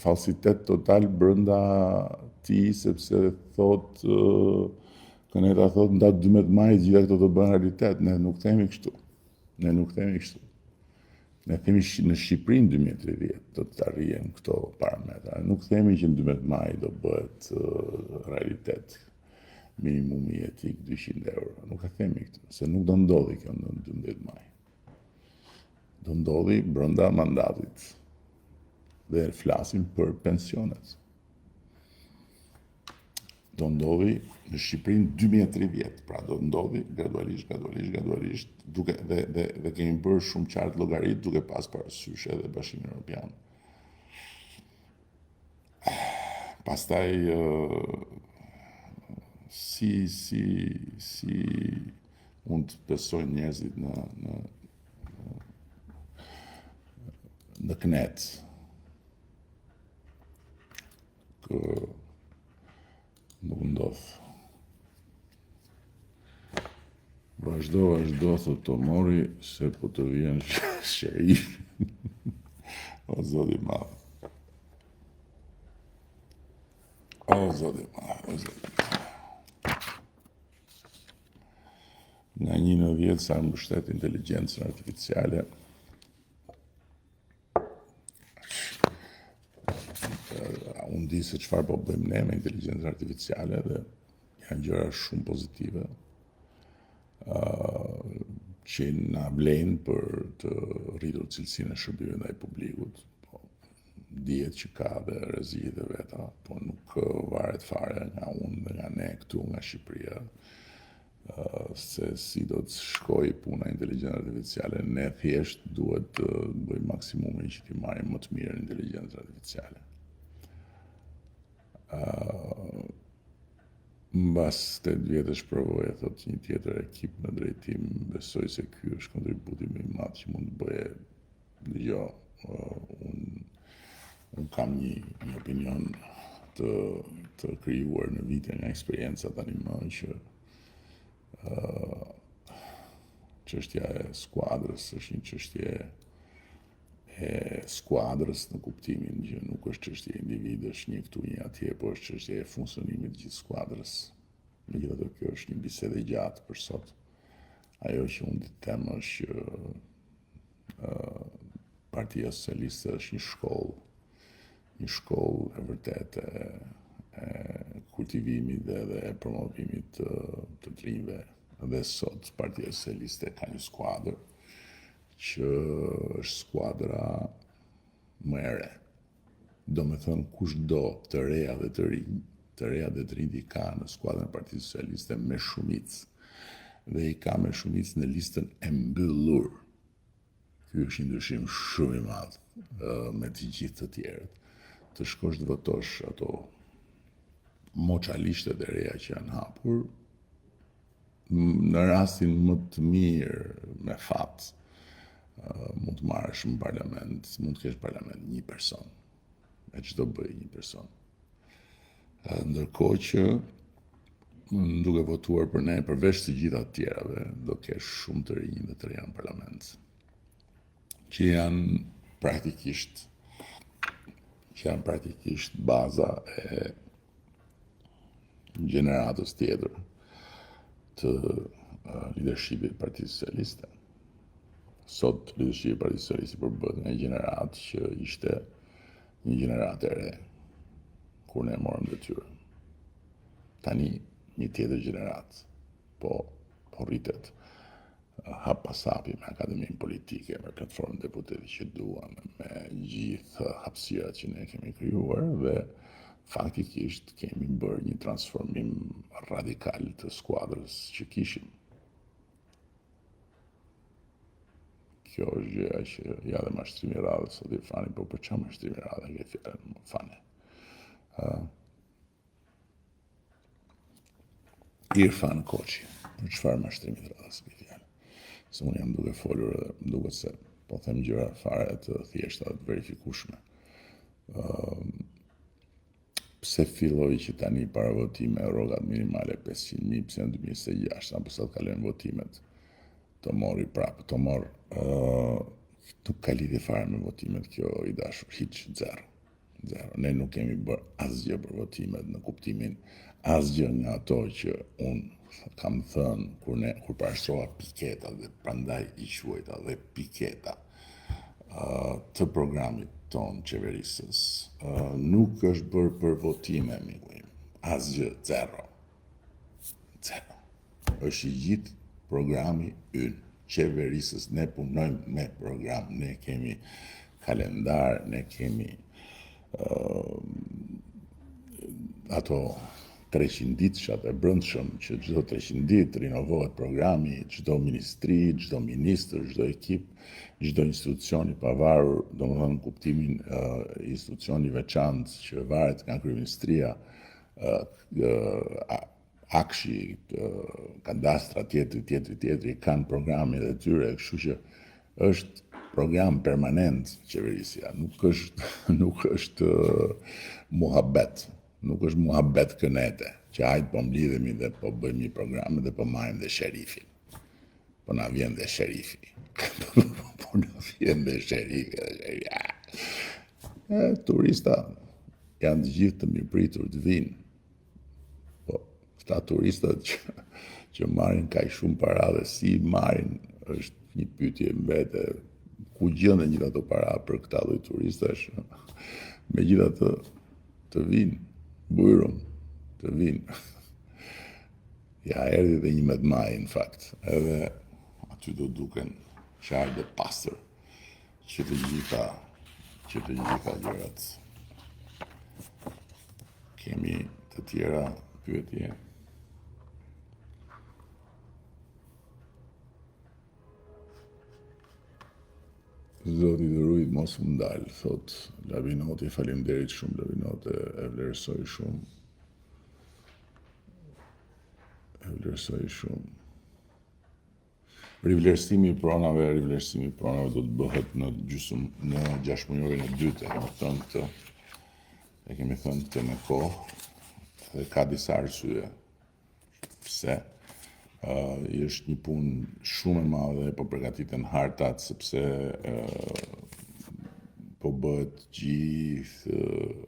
falsitet total brenda tij sepse thotë Këneta thotë në datë 12 maj gjitha këto do bëhen realitet, ne nuk themi kështu. Ne nuk themi kështu. Ne themi në Shqipëri në 2030 do të arrihen këto parametra. Nuk themi që në 12 maj do bëhet realitet minimumi jetik 200 euro. Nuk e themi këtë, se nuk do ndodhi kjo në 12 maj. Do ndodhi brenda mandatit. Dhe flasim për pensionet. do ndodhi në Shqipëri në 2030, pra do ndodhi gradualisht, gradualisht, gradualisht, duke dhe dhe dhe kemi bërë shumë qartë llogaritë duke pas parasysh edhe Bashkimin Evropian. Pastaj si si si mund të besojnë njerëzit në në në kënetë. Kë nuk ndodh. Vazhdo, vazhdo, thot Tomori, se po të vjen sherif. O zoti i madh. O zoti i madh, o zoti i madh. Nga një në dhjetë sa mbështet inteligjencën artificiale, Unë di se çfarë po bëjmë ne me inteligjencën artificiale dhe janë gjëra shumë pozitive uh, që na vlejnë për të rritur cilësinë e shërbimit ndaj publikut. Po, dihet që ka dhe rreziqet e veta, po nuk varet fare nga unë dhe nga ne këtu nga Shqipëria. Se si do të shkojë puna e inteligjencës artificiale, ne thjesht duhet të bëjmë maksimumin që t'i marrim më të mirën e inteligjencës artificiale. Uh, mbas 8 vjetësh përvoje, thot një tjetër ekip në drejtim, besoj se ky është kontributi më i madh që mund të bëje Jo, unë un kam një, një opinion të, të krijuar në vite nga eksperienca tani më që uh, çështja e skuadrës është një çështje e skuadrës në kuptimin që nuk është çështje individësh një këtu një atje, po është çështje e funksionimit të gjithë skuadrës. Megjithatë kjo është një bisedë e gjatë për sot. Ajo që unë di të them është që Partia Socialiste është një shkollë, një shkollë e vërtetë e, e kultivimit dhe dhe e promovimit të, të të rinjve. Dhe sot Partia Socialiste ka një skuadër që është skuadra më e re. Domethënë kush do të reja dhe të rinj, të reja dhe të rinjtë i ka në skuadrën e Partisë Socialiste me shumicë. Dhe i ka me shumicë në listën e mbyllur. Ky është një ndryshim shumë i madh me të gjithë të tjerët. Të shkosh të votosh ato moçalishtet e reja që janë hapur, në rastin më të mirë me fat, mund të marrësh në parlament, mund të kesh në parlament një person. E ç'do bëjë një person. Ndërkohë që duke votuar për ne, përveç të gjitha të tjerave, do kesh shumë të rinj dhe të reja në parlament, që janë praktikisht që janë praktikisht baza e gjeneratës tjetër të leadershipit të Partisë Socialiste. Sot leadershipi i Partisë Socialiste përbëhet nga një gjeneratë që ishte një gjeneratë e re kur ne morëm detyrën. Tani një tjetër gjeneratë po po rritet hap pas hapi me akademinë politike, me platformën e deputetit që duam, me gjithë hapësirat që ne kemi krijuar dhe faktikisht kemi bërë një transformim radikal të skuadrës që kishim. Kjo është gjëja që ja dhe mashtrimi i radhës, sot Irfani, po për ça mashtrimi i radhës, e ke fjalën, më fane. Uh, Irfan Koçi, për çfarë mashtrimi të radhës ke fjalën? Se unë jam duke folur edhe më duket se po them gjëra fare të thjeshta dhe të verifikueshme. Ëm pse filloi që tani para votime rrogat minimale 500.000, pse në 2026, apo sa të kalojnë votimet, të mori prapë, të mor, uh, nuk ka lidhje fare me votimet kjo i dashur, hiç, zero. Zero. Ne nuk kemi bërë asgjë për votimet në kuptimin asgjë nga ato që unë kam thënë kur ne kur parashtrova piketa dhe prandaj i quajta dhe piketa uh, të programit tonë qeverisës uh, nuk është bërë për votime miku im. Asgjë, zero. Zero. Është i gjithë programi ynë qeverisës. Ne punojmë me program, ne kemi kalendar, ne kemi uh, ato 300 ditëshat e brendshëm që çdo 300 ditë rinovohet programi, çdo ministri, çdo ministër, çdo ekip, çdo institucion i pavarur, domethënë në kuptimin uh, institucion i veçantë që varet nga kryeministria, uh, uh, AKSHI, kadastra, tjetri, tjetri, tjetri, kanë programin e tyre, kështu që është program permanent qeverisja, nuk është, nuk është muhabet, nuk është muhabet kënete, që hajt po mblidhemi dhe po bëjmë një program dhe po marrim dhe sherifin. Po na vjen dhe sherifi. po na vjen dhe sherifi. Dhe sherifi. E, turista janë të gjithë të mirëpritur të vinë. Po, këta turistët që, që marrin kaq shumë para dhe si marrin, është një pyetje mbete, ku gjenden gjithë ato para për këta lloj turistash, megjithatë të vinë, bujrum, të vinë. Ja, erdhi dhe 11 maji, në fakt, edhe aty do duken qartë dhe pastër. Që të gjitha, që të gjitha gjërat. Kemi të tjera pyetje. Zoti të rujt mos u ndal, thot Lavinoti, faleminderit shumë Lavinot, e, e vlerësoj shumë. E vlerësoj shumë. Rivlerësimi i pronave, rivlerësimi i pronave do të bëhet në gjysmë në gjashtëmujorin e dytë, e kemi thënë këtë. E kemi thënë këtë me kohë dhe ka disa arsye. Pse? Uh, është një punë shumë e madhe, po përgatiten hartat sepse uh, po bëhet gjithë uh,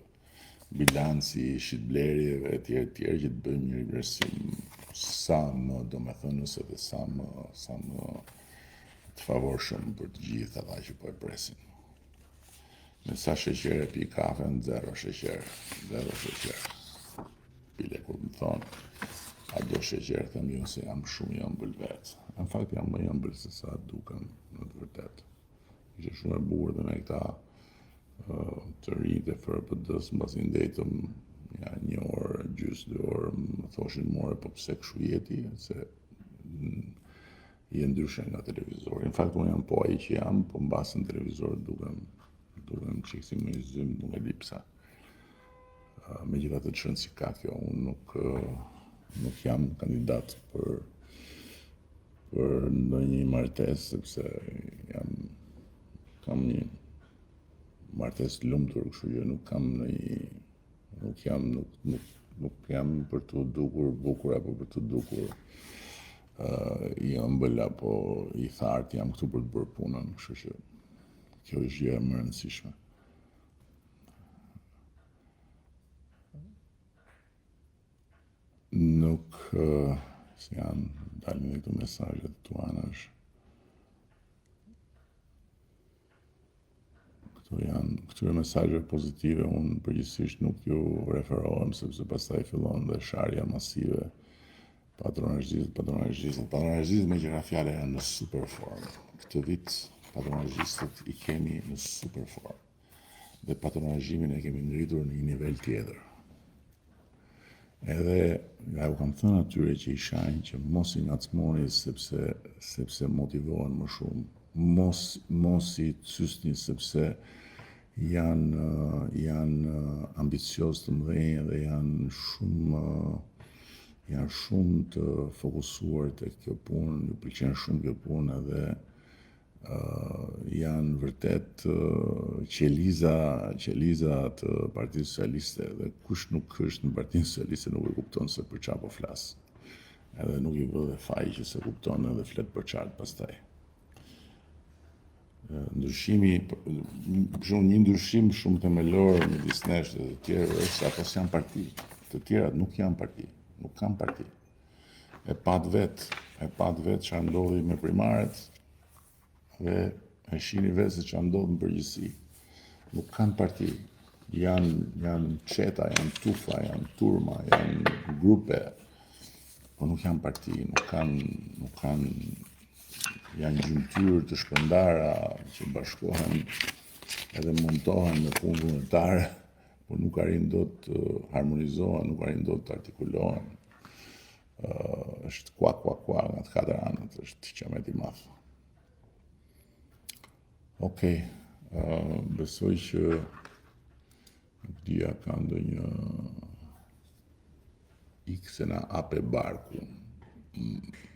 bilanci i shitblerjeve e tjerë e tjerë që të bëjmë një rivlerësim sa më domethënës edhe sa më sa më të favorshëm për të gjithë ata që po e presin. Me sa sheqer e pi kafen, zero sheqer, zero sheqer. Bile kur më thonë, a do sheqer, them jo se jam shumë i ëmbël vetë. Në fakt jam më i ëmbël se sa dukem në të vërtetë. Ishte shumë e bukur dhe me këta të rinjtë e FRPD-së, mbasi ndejtëm ja, një orë, gjysë, dy orë, më thoshin more, po pse kështu je ti, se je ndryshe nga televizori. Në fakt, unë jam po ai që jam, po mbase në televizor dukem, dukem çik si më i zymtë, nuk e di pse. Megjithatë ç'rëndësi ka kjo, unë nuk, nuk jam kandidat për për ndonjë martesë, sepse jam kam një martesë të lumtur, kështu që nuk kam ndonjë nuk jam nuk nuk nuk jam për t'u dukur bukur apo për t'u dukur uh, i ëmbël apo i thartë, jam këtu për të bërë punën, kështu që kjo është gjëja më e rëndësishme. Nuk uh, si janë dalin edhe këto mesazhet këtu anash. Këto janë këtyre mesazheve pozitive unë përgjithsisht nuk ju referohem sepse pastaj fillon dhe sharja masive patronazhistët, patronazhistët, patronazhistët meqë ra fjala janë në super formë. Këtë vit patronazhistët i kemi në super formë. Dhe patronazhimin e kemi ngritur në një nivel tjetër. Edhe ja u kam thënë atyre që i shajnë që mos i ngacmoni sepse sepse motivohen më shumë. Mos mos i cysni sepse janë janë ambicioz të mëdhenj dhe janë shumë janë shumë të fokusuar tek kjo punë, ju pëlqen shumë kjo punë edhe janë vërtet qeliza, qeliza të Partisë Socialiste dhe kush nuk është në Partinë Socialiste nuk e kupton se për çfarë po flas. Edhe nuk i vë dhe faj që s'e kupton edhe flet përçart pastaj. Ndryshimi, shumë një ndryshim shumë themelor midis nesh dhe të tjerëve është se ato s'janë parti. Të tjerat nuk janë parti, nuk kanë parti. E patë vetë, e patë vetë çfarë ndodhi me primaret dhe e shihni vetë se çfarë ndodh në përgjithësi. Nuk kanë parti, janë janë çeta, janë tufa, janë turma, janë grupe, po nuk janë parti, nuk kanë nuk kanë janë gjymtyrë të shpërndara që bashkohen edhe montohen me punë vullnetare por nuk arrin dot të harmonizohen, nuk arrin dot të artikulohen. Uh, është kua kua kua nga të katër anët, është qamet i madh. Okej, uh, besoj që nuk di a ka ndonjë ik se na hape barkun. Mm.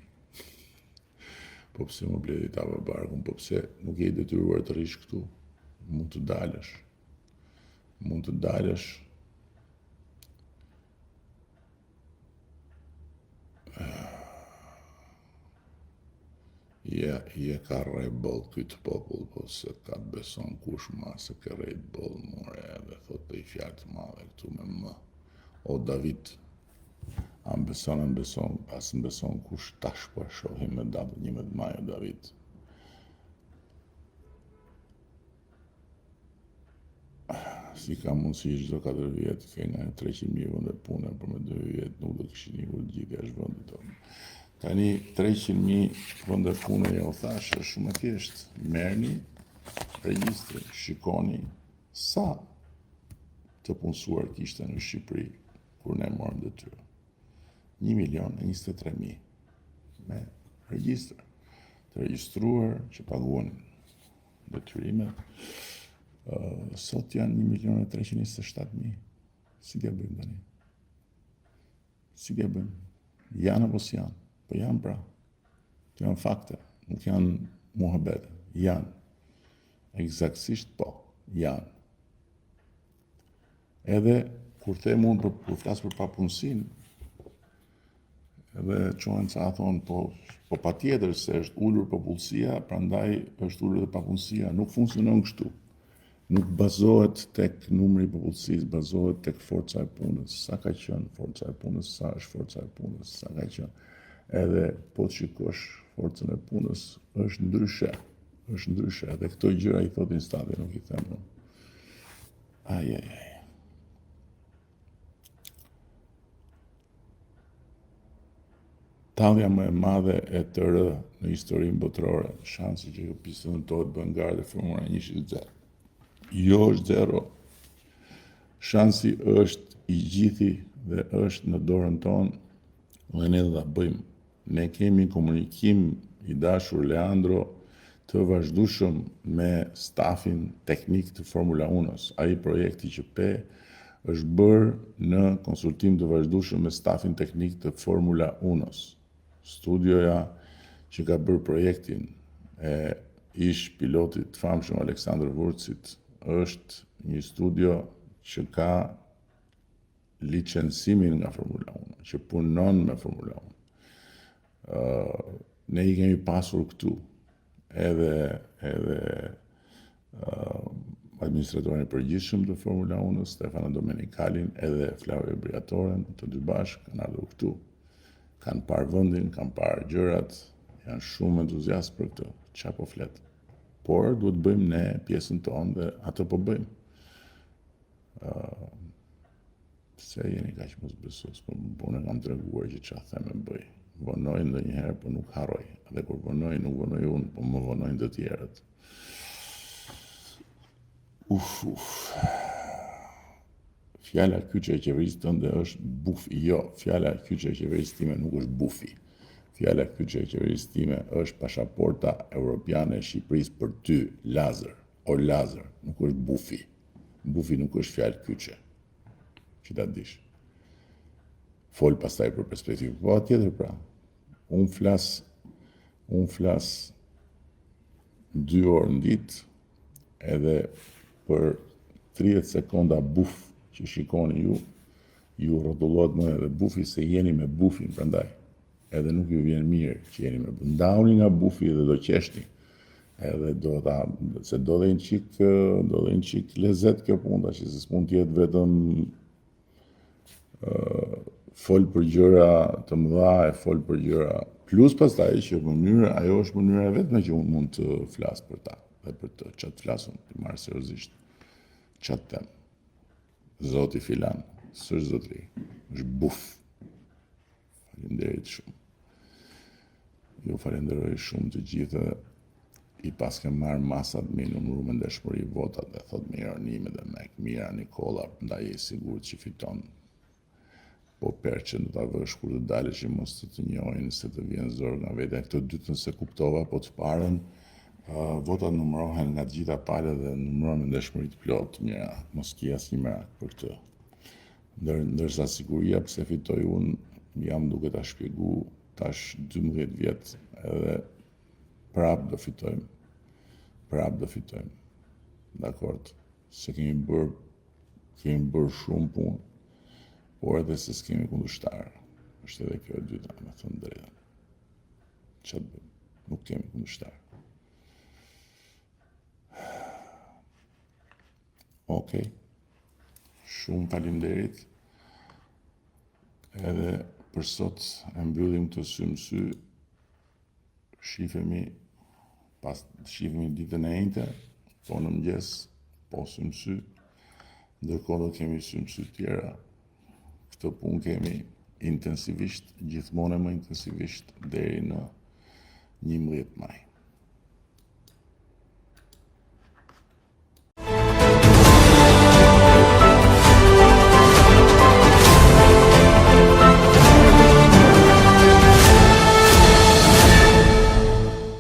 Po pse më bledi ta hap barkun, po pse nuk je i detyruar të rrish këtu, mund të dalësh. Mund të dalësh Je, je ka rrejt boll këtë popull, po se ka të beson kush ma se ke rrejt boll, more, edhe thot për i fjalë të madhe këtu me më. O David, a më beson, a më beson, a s'më beson kush tash po e shohim me datën 11 maj, o David. Si ka mundësi çdo 4 vjet ke nga 300.000 vende pune, për me 2 vjet nuk do kishin ikur të gjithë jashtë vendit. Tani 300.000 vende pune ja u thash, është shumë e thjeshtë. Merrni regjistrin, shikoni sa të punësuar kishte në Shqipëri kur ne morëm detyrën. 1 milion e 23 mijë me regjistër të regjistruar që paguanin. Detyrimet. Uh, sot janë 1 milion e 327 mijë. Si t'ia bëjmë tani? Si t'ia bëjmë? Janë apo s'janë? Po janë pra. Këto janë fakte, nuk janë muhabete. Janë. Ekzaktësisht po, janë. Edhe kur them unë për kur flas për papunësinë, edhe çohen ca thonë po po patjetër se është ulur popullsia, prandaj është ulur edhe papunësia, nuk funksionon kështu. Nuk bazohet tek numri i popullsisë, bazohet tek forca e punës, sa ka qenë forca e punës, sa është forca e punës, sa ka qenë. Edhe po të shikosh forcën e punës, është ndryshe, është ndryshe. Edhe këto gjëra i thotë Instati, nuk i them unë. Ai, ai, ai. Tallja më e madhe e TR në historinë botërore, shansi që kjo pistë dëmtohet bën garat e Formula 1 është zero. Jo është zero. Shansi është i gjithi dhe është në dorën tonë dhe ne do ta bëjmë. Ne kemi komunikim i dashur Leandro të vazhdueshëm me stafin teknik të Formula 1-s. Ai projekti që pe është bërë në konsultim të vazhdueshëm me stafin teknik të Formula 1-s. Studioja që ka bërë projektin e ish pilotit të famshëm Aleksandr Vurcit është një studio që ka licencimin nga Formula 1, që punon me Formula 1. Uh, ne i kemi pasur këtu edhe edhe uh, administratorin e përgjithshëm të Formula 1, Stefano Domenikalin, edhe Flavio Briatoren, të dy bashkë kanë ardhur këtu. Kanë parë vendin, kanë parë gjërat, janë shumë entuziastë për këtë. Ça po flet? Por duhet të bëjmë ne pjesën tonë dhe atë po bëjmë. Uh, pse jeni kaq mosbesues, po unë kam treguar që ça them e bëj. Vonoj ndonjëherë, po nuk harroj. Dhe kur vonoj, nuk vonoj unë, po më vonojnë të tjerët. Uf, uf. Fjala kyçe e qeverisë tënde është bufi. Jo, fjala kyçe e qeverisë time nuk është bufi. Fjala kyçe e qeverisë time është pashaporta europiane e Shqipërisë për ty, Lazër. O Lazër, nuk është bufi. Bufi nuk është fjalë kyçe. Që ta dish. Fol pastaj për perspektivë. Po patjetër pra. Unë flas unë flas dy orë në ditë edhe për 30 sekonda buf që shikoni ju, ju rrotullohet më edhe bufi se jeni me bufin prandaj. Edhe nuk ju vjen mirë që jeni me bufin. Ndahuni nga bufi dhe do qeshni. Edhe do ta, se do dhe një çik, do dhe një çik lezet kjo punë, tash se s'mund të jetë vetëm uh, fol për gjëra të mëdha e fol për gjëra plus pastaj që mënyrë, ajo është mënyra e vetme që unë mund të flas për ta dhe për të ça të flas unë, t'i marr seriozisht ça të them. Zoti filan, s'është zotri, është buf. Faleminderit shumë. Ju falenderoj shumë të gjithë i paske marrë masat me numru me ndershmëri votat dhe thot me ironi me dhe me Mira Nikolla ndaj je i sigurt që fiton po perçen do ta vësh kur të dalësh që mos të të njohin se të vjen zor nga vetja këtë të dytën s'e kuptova po të parën uh, votat numërohen nga të gjitha palët dhe numërohen me ndershmëri të plotë mira mos ki asnjë merak për këtë Ndër, ndërsa siguria pse fitoj unë, jam duke ta shpjegu tash 12 vjet edhe prap do fitojmë. Prap do fitojmë. Dakord, se kemi bërë kemi bërë shumë punë, por edhe se s'kemi kundërshtar. Është edhe kjo e dyta, me thënë drejtën. Ça të bëjmë? Nuk kemi kundërshtar. Okej. Shumë faleminderit. Edhe për sot e mbyllim këtë sy më sy. Shifemi pas shifemi ditën e enjte, po në mëngjes, po sy më sy. Ndërkohë do kemi sy më sy tjera. Këtë punë kemi intensivisht, gjithmonë e më intensivisht deri në 11 maj.